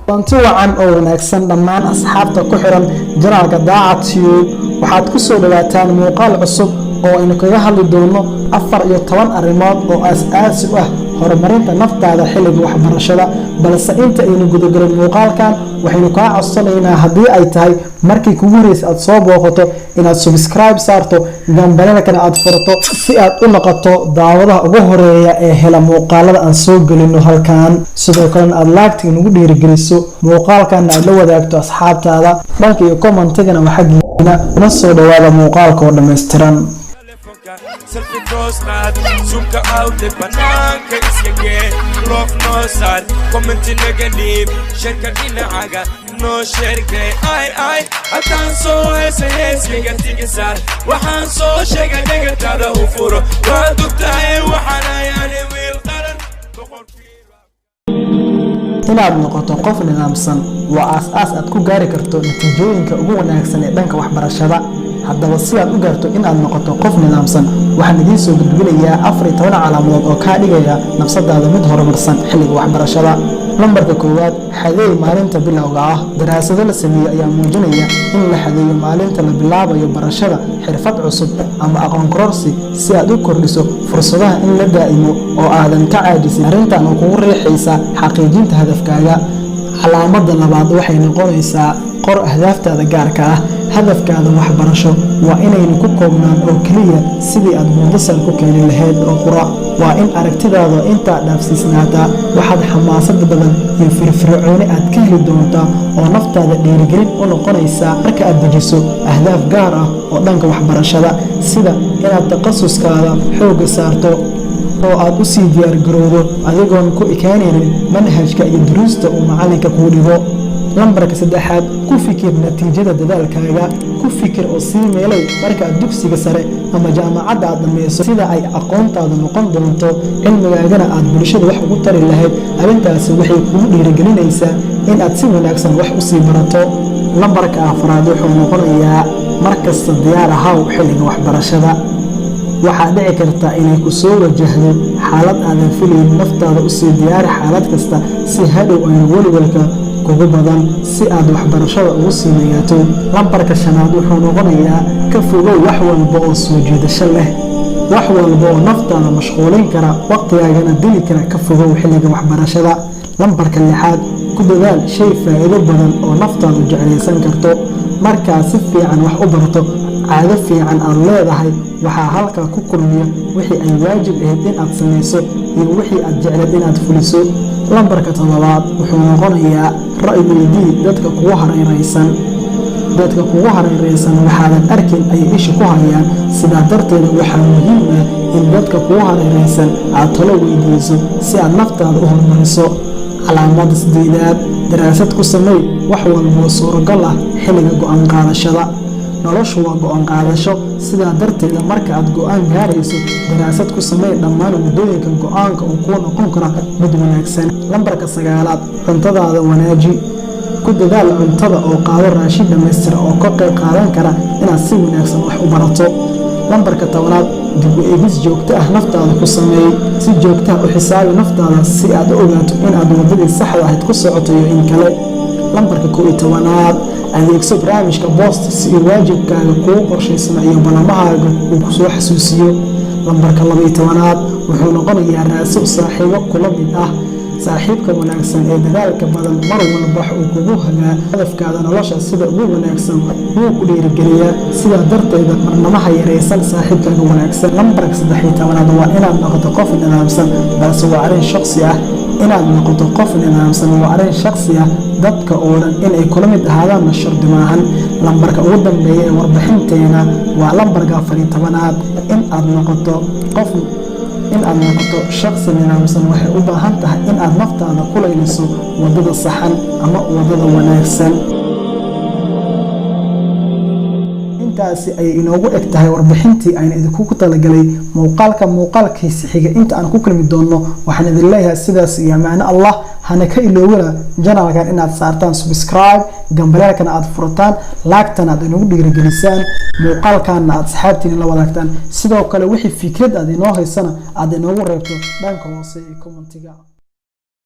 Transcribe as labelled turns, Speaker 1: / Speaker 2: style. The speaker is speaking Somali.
Speaker 1: Kulanti wacan oo wanaagsan dhammaan asxaabta ku xiran channelka Daacad Tube. Waxaad ku soo dhawaataan muuqaal cusub oo aynu kaga hadli doono 14 arrimood oo aas-aasi u ah horumarinta naftaada xilliga waxbarashada. Balse inta aynu gudagelin muuqaalkan, waxaynu kaa codsanaynaa, haddii ay tahay markii kugu horeysa aad soo booqato, inaad subscribe saarto, gambaleelkana aad furto, si aad u noqoto daawadaha ugu horeeya ee hela muuqaalada aan soo gelino halkan. Sidoo kalena aad like-ta inagu dhiirigeliso, muuqaalkana aad la wadaagto asxaabtaada. Dhanka iyo commentigana waa xaggiina. Una soo dhawaada muuqaalka oo dhammaystiran.
Speaker 2: Selfie toos qaad, zoomka out, banaanka iska gee, love noo saar, commenti naga dhiib, shareka dhinacaga noo sheergay. Ay ay, haddaan soo heesa heeskaga tiga saar, waxaan soo sheegay dhegataada u furo. Waad ogtahay waxaan ayaani wiil qaran boqolkiiba.
Speaker 1: Inaad noqoto qof nidaamsan waa aas-aas aad ku gaari karto natiijooyinka ugu wanaagsan ee dhanka waxbarashada. Haddaba, si aad u gaarto inaad noqoto qof nidaamsan, waxaan idiin soo gudbinayaa 14 calaamadood oo kaa dhigaya nafsadaada mid horumarsan xilliga waxbarashada. Lambarka koowaad: xadeey maalinta bilowga ah. Daraasado la sameeyey ayaa muujinaya in la xadeeyo maalinta la bilaabayo barashada xirfad cusub ama aqoon kororsi, si aad u kordhiso fursadaha in la daa'imo oo aadan ka caajisin arrintan oo kugu riixaysa xaqiijinta hadafkaaga. Calaamada labaad waxay noqonaysaa: qor ahdaaftaada gaarka ah. Hadafkaada waxbarasho waa inaynu ku koobnaan oo keliya sidii aad buundo sare ku keeni lahayd oo qura. Waa in aragtidaada intaa dhaafsiisnaataa. Waxaad xamaasad badan iyo firfircooni aad ka heli doontaa oo naftaada dhiirigelin u noqonaysaa marka aad dejiso ahdaaf gaar ah oo dhanka waxbarashada, sida inaad takhasuskaada xoogga saarto oo aad u sii diyaargarowdo, adigoon ku ekaanaynin manhajka iyo duruusta uu macalinka kuu dhigo. Lambarka saddexaad: ku fikir natiijada dadaalkaaga. Ku fikir oo sii meelay marka aad dugsiga sare ama jaamacadda aad dhammayso sida ay aqoontaadu noqon doonto, cilmigaagana aad bulshada wax ugu tari lahayd. Arrintaasi waxay kugu dhiirigelinaysaa in aad si wanaagsan wax u sii barato. Lambarka afraad wuxuu noqonayaa: markasta diyaar ahaw xilliga waxbarashada. Waxaa dhici karta inay ku soo wajahdo xaalad aadan filayn. Naftaada usii diyaari xaalad kasta, si hadhow aynu welwelka kugu badan, si aad waxbarashada ugu sii nagaato. Lambarka shanaad wuxuu noqonayaa: ka fogow wax walba oo soo jiidasho leh. Wax walba oo naftaada mashquulin kara, waqtigaagana dili kara, ka fogow xilliga waxbarashada. Lambarka lixaad: ku dadaal shay faa'iido badan oo naftaadu jeclaysan karto. Markaad si fiican wax u barto, caado fiican aad leedahay, waxaa halkaa ku kulmiya wixii ay waajib ahayd in aad samayso iyo wixii aad jecleed inaad fuliso. Lambarka toddobaad wuxuu noqonayaa: ra'yi weydii dadka kugu hareeraysan. Dadka kugu hareeraysan waxaadan arkin ayay isha ku hayaan. Sidaa darteeda, waxaa muhiim ah in dadka kugu hareeraysan aad talo weydiiso, si aad naftaada u horumariso. Calaamada sideedaad: daraasad ku samey wax walboo suuragal ah xilliga go'aan qaadashada. Noloshu waa go'aan qaadasho. Sidaa darteeda, marka aad go'aan gaarayso, daraasad ku samey dhammaan waddooyinka go'aanka uu kuu noqon kara mid wanaagsan. Lambarka sagaalaad: cuntadaada wanaaji. Ku dadaal cuntada oo qaado raashin dhammaystira oo ka qayb qaadan kara inaad si wanaagsan wax u barato. Lambarka 10aad: dib u eegis joogto ah naftaada ku sameey. Si joogto ah u xisaabi naftaada, si aad u ogaato inaad waddadii saxda ahayd ku socoto iyo in kale. Lambarka 11aad: adeegso barnaamijka Post si uu waajibkaaga kugu qorshaysano iyo ballamahaaga uu ku soo xasuusiyo. Lambarka 12aad wuxuu noqonayaa: raadso saaxiibo kula mid ah. Saaxiibka wanaagsan ee dadaalka badan mar walba wax uu kugu hagaa hadafkaada nolosha sida ugu wanaagsan, wuu ku dhiirigeliyaa. Sidaa darteeda, marnamaha yaraysan saaxiibkaaga wanaagsan. Lambarka 13aad waa inaad noqoto qof nidaamsan, balse waa arrin shaqsi ah. Inaad noqoto qof nidaamsan waa arrin shaqsi ah, dadka oo dhan inay kula mid ahaadaanna shardi maahan. Lambarka ugu dambeeya ee warbixinteena waa lambarka 14aad: in aad noqoto shaqsi nidaamsan waxay u baahan tahay in aad naftaada ku layliso waddada saxan ama waddada wanaagsan. Intaasi ayay inoogu eg tahay warbixintii ayna idinku talagalay muuqaalka. Muuqaalkiisi xiga inta aan ku kulmi doonno, waxaan idin leeyahay sidaas iyo amaano Allah. Hana ka iloowina channelkan inaad saartaan subscribe, gambaleelkana aad furataan, like-tana aad inagu dhiirigelisaan, muuqaalkana aad asxaabtiina la wadaagtaan. Sidoo kale, wixii fikrad aad inoo haysana aad inoogu reebto dhanka hoose ee commentiga.